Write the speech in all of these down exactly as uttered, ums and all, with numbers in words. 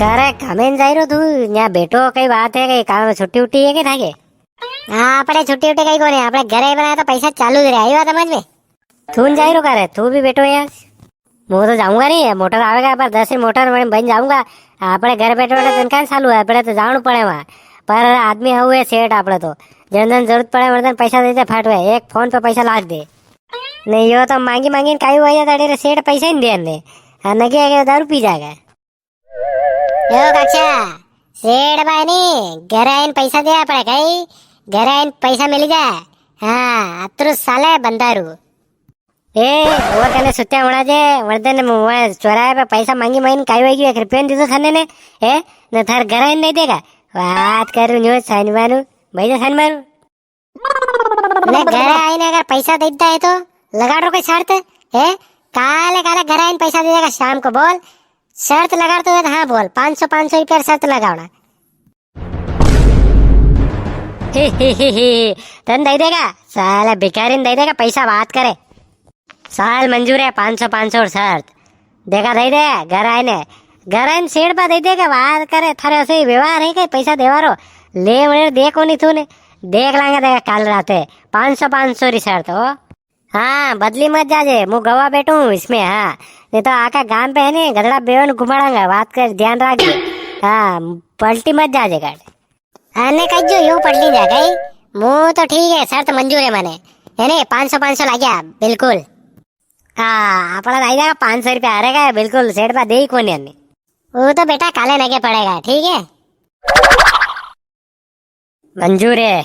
करे, कामे नी जाई रो तू? न्या बैठो, कई बात है, कई काम, छुट्टी उट्टी है के थाके? हाँ, आपणे छुट्टी उट्टी कई कोनी, आपणे घरे ही बनाया तो पैसा चालू ही रहे, आई बात समझ में? तू नी जाई रो करे, तू भी बैठो यार। मूं तो जाऊंगा नी, मोटर आवेगा पर दस री मोटर में बन जाऊंगा। आपणे घर बैठे बैठे तनखा चालू है, आपणे तो जाणू पड़े वां। पर आदमी हुए सेठ आपणे तो, जण जण जरूरत पड़े वण जण पैसा दे दे फट वे, एक फोन पे पैसा लाग दे। नी यो तो मांगी मांगी ने काई हुआ जाता रे सेठ, पैसा ही नी दे ने। हाँ, नगे आगे दारू पी जाएगा। यो काका, सेठ बा नी, घरे आईन पैसा दे आपणे कई, घरे आईन पैसा मिली जाए। हाँ, अतरू साले बंदारू। ए, वो कने सुत्या होना जे, वण दन मूं चौराहे पे पैसा मांगी मांगी ने काई होई गयो, एक रुपयो नी दीधो थाने ने, ए, ने थारे घरे आईन नी देगा। बात करूं न्यू साइन मारू, भाई जा साइन मारू। ने घरे आईने अगर पैसा दे देता है तो लगाड़ रो कोई शर्त है? काले काले घरे आईने पैसा दे देगा शाम को, बोल। शर्त लगाड़ तो है तो हाँ बोल, पाँच सौ, पाँच सौ रुपया शर्त लगावना। ही, ही, ही, ही, तन दे देगा? साला भिखारी ने दे देगा पैसा, बात करे। साल मंजूर है, पाँच सौ, पाँच सौ और शर्त। देखा, दई दे, घर आईने, घर आईने सेठ बा दई दे के बात करे, थारे असो ही व्यवहार है के पैसा देवा रो? ले, वणे दे कोनी तूने, देख लांगा, देखा, काल राते, पाँच सौ, पाँच सौ री शर्त हो। हाँ, बदली मत जाजे, मूं गवा बैठो हूँ इसमें, हाँ। नी तो आका गाम पे है नी, गधड़ा बेवन घुमाड़ांगा, बात कर, ध्यान रखजे। हाँ, पलटी मत जाजे गाड़ी। अने कज्जो यूं पलटी जा गई, मूं तो ठीक है, शर्त मंजूर है मने। है ने, पाँच सौ, पाँच सौ लाग्या, बिल्कुल। हाँ, आपणा दाई दा पाँच सौ रुपया आ रहेगा, बिल्कुल, सेठ बा दे ही कोनी अने। वो तो बेटा काले नगे पड़ेगा, ठीक है? मंजूर है।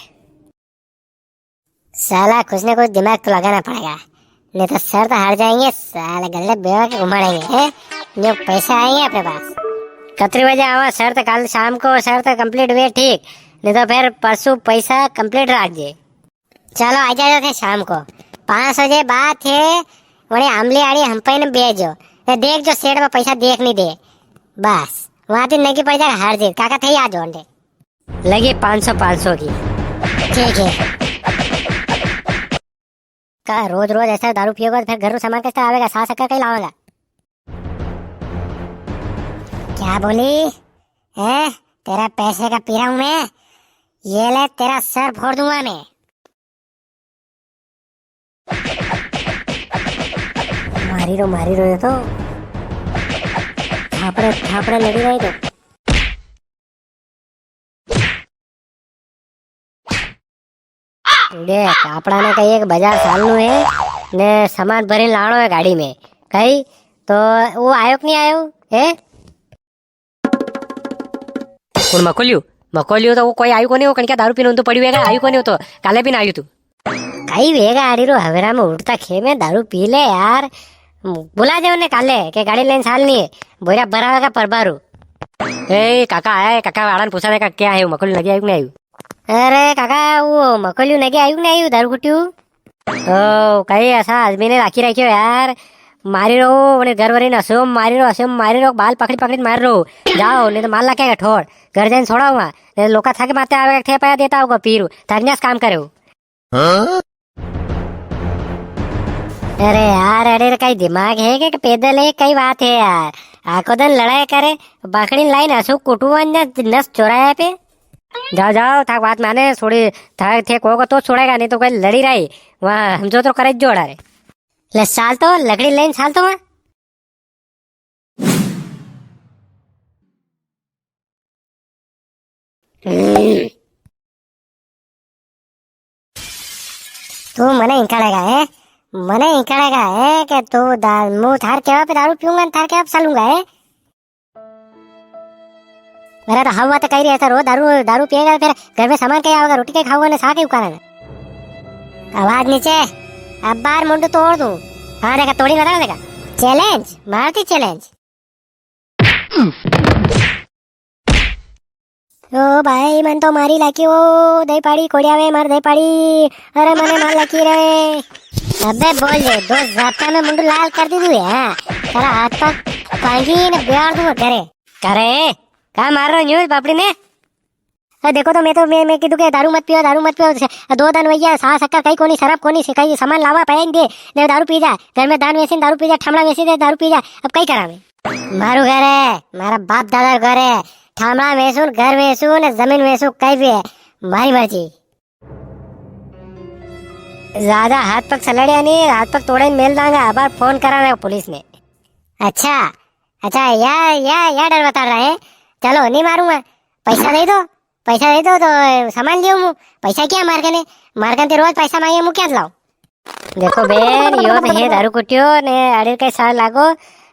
साला कुछ ना कुछ दिमाग तो लगाना पड़ेगा, नी तो शर्त हार जाएंगे, साला गधड़ा बेवा के घुमाड़ेंगे, हैं? जो पैसा आएंगे अपणे पास। कतरी बजे आवा शर्त? काल शाम को शर्त complete हुए, ठीक, नी तो फेर परसों पैसा complete राखजे। चलो, आ जाओ थे शाम को पाँच बजे बाद थे, वणे आमली आड़ी हम पे ने भेजो, ने देख जो सेठ बा पैसा दे के नी दे, बस, वां ती नगी पड़ जाएगा हार जीत, काका थे ही आ जाओ अंडे। लगी पाँच सौ, पाँच सौ की। ठीक है। का रोज रोज ऐसा दारू पियोगा तो फिर घर रो सामान कैसे आवेगा? सास शक्कर कई लावेगा? क्या बोली? हैं? तेरा पैसे का पी रहा हूँ मैं। ये ले, तेरा सर फोड़ दूंगा मैं। मारी रो, मारी रो ये तो। थापड़े, थापड़े लड़ी रही तो। देख, आपणा ने कई एक बाजार सालनु है, ने सामान भरीने लाणो है गाड़ी में। कई, तो वो आयो कि नी आयो, हैं? कुण मकोलियो? मकोलियो तो वो कोई आयु कोनी, वो कणक्या दारू पीने तो पड़ी वेगा, आयु कोनी वो तो, काले भी ना आयु तू। कई वेगा आड़ी रो हवेरा में उठता खे में दारू पी ले यार। बुला दे उन्हें काले, के गाड़ी लेन सालनी है, बोरा भरावेगा परबारू। ए काका आया है, काका वाड़न पूछा देखा क्या है, मकोलियो नगे आयु कि नी आयु? अरे काका, वो मकोलियो नगे आयु कि नी आयु दारू कुटियो? ओ, कई ऐसा आदमी ने राखी राखियो यार। मारी रो, उन्हें घर वाली ने असो मारी रो, असो मारी रो, बाल पकड़ी पकड़ी मारी रो। जाओ, नी तो मार लाखेगा ठोड़। घर जाइन छोड़ा हुआ। नी तो लोका थाके माते आवेगा, थे पाया देता होगा पीरू। थाकन्यास काम करे हो। अरे यार, अरे रे, कई दिमाग है के, के पैदल है, कई बात है यार। आखो दिन लड़ाई करे, बाकड़ी लाइन असो कुटुआ ने नस चौराया पे। जाओ, जाओ, थाक बात माने, छोड़ी, थाक थे को, को तो छोड़ेगा, नी तो कोई लड़ी रही, वां हमजो तो करे जोड़ा रे। ले साल तो, लकड़ी लेन साल तो वां। तू मने इंकाड़ेगा है, मने इंकाड़ेगा है के तू दा-, मूं थार केवा पे दारू पीऊंगा ने थार केवा पे सालूंगा है। अरे तो हवा तो कई री है, ऐसा रोज दारू, दारू पिएगा, फिर घर में सामान कई आवेगा, रोटी कई खाओगा ने, सा कई उकालेगा। आवाज नीचे, अब बार मुंडू तोड़ दूं। हाँ देखा, तोड़ी ना देखा। Challenge, मारती challenge। ओ भाई, मन तो मारी लाकी, ओ दही पाड़ी, कोड़िया वे मार दही पाड़ी, अरे मने मार लाकी रे। अबे बोल जे, दो जाता में मुंडू लाल कर दी तू है, हाँ। तेरा हाथ पग पांगी ने ब्यार दूंगा घरे। करे, का मार रो न्यूज बापड़ी ने? अरे देखो तो मैं तो, मैं, मैं कीधु के दारू मत पियो, दारू मत पियो। दो दन वैया, सा शक्कर कई कोनी, शराब कोनी, से कई सामान लावा पया नी दे, ने दारू पी जा। घर में धान वेसी ने दारू पी जा, ठामड़ा वेसी दे, दारू पी जा। अब कई करा मैं? मारू घर है, मारा बाप दादा रो घर है। ठामड़ा वेचूं, घर वेचूं ने जमीन वेचूं, कई भी है, मारी मर्जी। ज्यादा हाथ पग सलड़िया नी, हाथ पग तोड़े मेल दांगा, अबार फोन कराना पुलिस ने। अच्छा, अच्छा, या, या, या डर बता रहा है। चलो, नी मारूंगा। पैसा दे दो, पैसा दे दो तो सामान लियो मु। पैसा क्या मार कने? मार कने ते रोज पैसा मांगे, मु क्या लाऊं? देखो बेन, यो तो है दारू कुटियो ने अड़े के साल लागो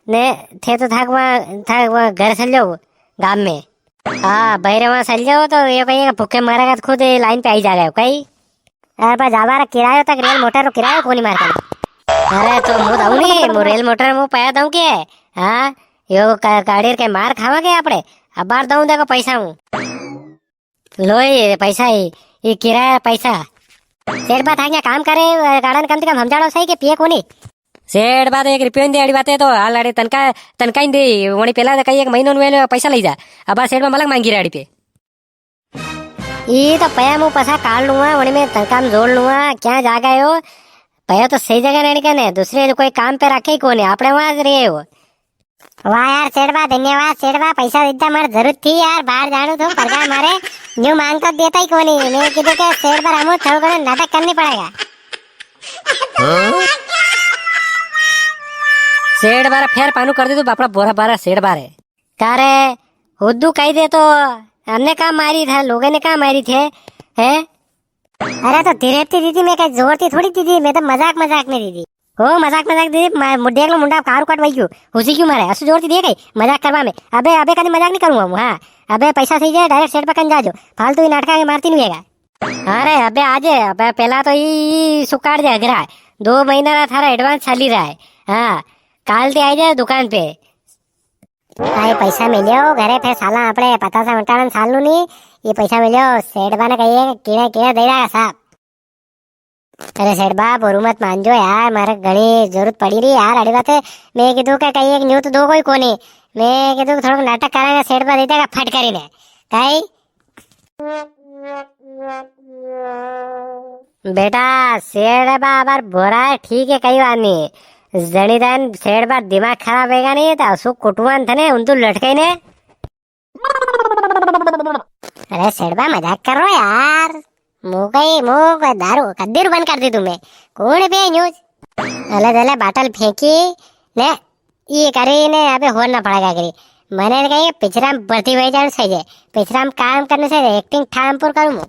ने थे तो थाक वहाँ, थाक वहाँ घर चल जाओ गांव में। हाँ, बहरे वहाँ चल जाओ तो यो कहीं भूखे मरेगा तो खुद लाइन पे आई जाएगा कहीं। अरे पर जावा रे किरायो तक रेल मोटर रो किरायो कोनी मार कने। अरे तो मु दऊं नी, मु रेल मोटर मु पया दऊं के? हाँ, यो का-, गाड़ी के मार खावा के आपड़े? अबार दऊं देखो पैसा हूँ। लो ये पैसा ही, ये किराया पैसा। सेठ बा थाके काम करे, गाड़न कम से कम समझाड़ो सही के पिए कोनी। सेठ बा तो एक रुपयो नी दे, अड़ी बात है तो हाल अड़ी तनका, तनका ही दे, वणी पेला तो कई एक महीनो नु वेले पैसा लई जा। अबार सेठ बा मलक मांगी रे अड़ी पे। ई तो पया मु पसा काढ़ लूंगा, वणी में तनका में जोड़ लूंगा, क्या जागा यो? पया तो सही जगह रहने का ने, दूसरे जो कोई काम पे रखे ही कोनी, आपणे वहां रहे हो। वाह यार सेठ बा, धन्यवाद सेठ बा, पैसा दीदा मारे जरूरत थी यार, बाहर जाणू तो परगा मारे, न्यू मांग तो देता ही कोनी। मैं किधर के सेठ बा रामू थोड़ा घणो नाटक करनी पड़ेगा। सेठ बा रे फेर पानू कर दे तू बापड़ा बोरा बारा सेठ बा रे। का रे, हुद्दू कही दे तो, हमने का मारी था, लोगों ने का मारी थे, हैं? अरे तो धीरे थी दीदी, मैं कहीं जोर थी थोड़ी दीदी, मैं तो मजाक मजाक में दीदी। ओ मजाक मजाक दीदी, मा-, मु-, देख लो मुंडा कारू कट वही क्यों, हुसी क्यों मारे, असु जोर थी दे गई, मजाक करवा में। अबे, अबे कदी मजाक नी करूंगा मु, हाँ। अबे पैसा सही जाए, direct सेठ पकन जाजो, फालतू ही नाटका के मारती नी वेगा। अरे अबे आजे, अबे पेला तो ई, ई सुकाड़ दे अगरा, दो महीना रा थारा advance चाली रहा है, हाँ। काल ते आई जाए दुकान पे। हाँ, ये पैसा मिलियो घरे, फिर साला आपणे पता सा वटाणन सालू नी, ये पैसा मिलियो, सेठ बा ने कहिए, किणे, किणे दे रहा है साहब। अरे सेठ बा, बुरू मत मानजो यार, मारे घणी जरूरत पड़ी री यार, अड़ी बात है, मैं कीधु के कई एक न्यू तो दो कोई कोनी, मैं कीधु थोड़ा नाटक करांगे, सेठ बा दे देगा फट करी ने, कई? बेटा, सेठ बा अबार भोरा है, ठीक है, कई बात नी। जणी दन सेठ बा दिमाग खराब होएगा नी, तो असु कुटवान थने, उन तू लटकाई ने। अरे सेठ बा, मजाक कर रो यार। मु कई, मु कई दारू कद्दीर बंद कर दी तुम्हें। कौन पे न्यूज? अले दले बाटल फेंकी ने, ये करी ने, अबे होर ना पड़ेगा करी। मने कही पिक्चर में भर्ती हो जाना चाहिए, पिक्चर में काम करने से acting ठामपुर करूँ मु।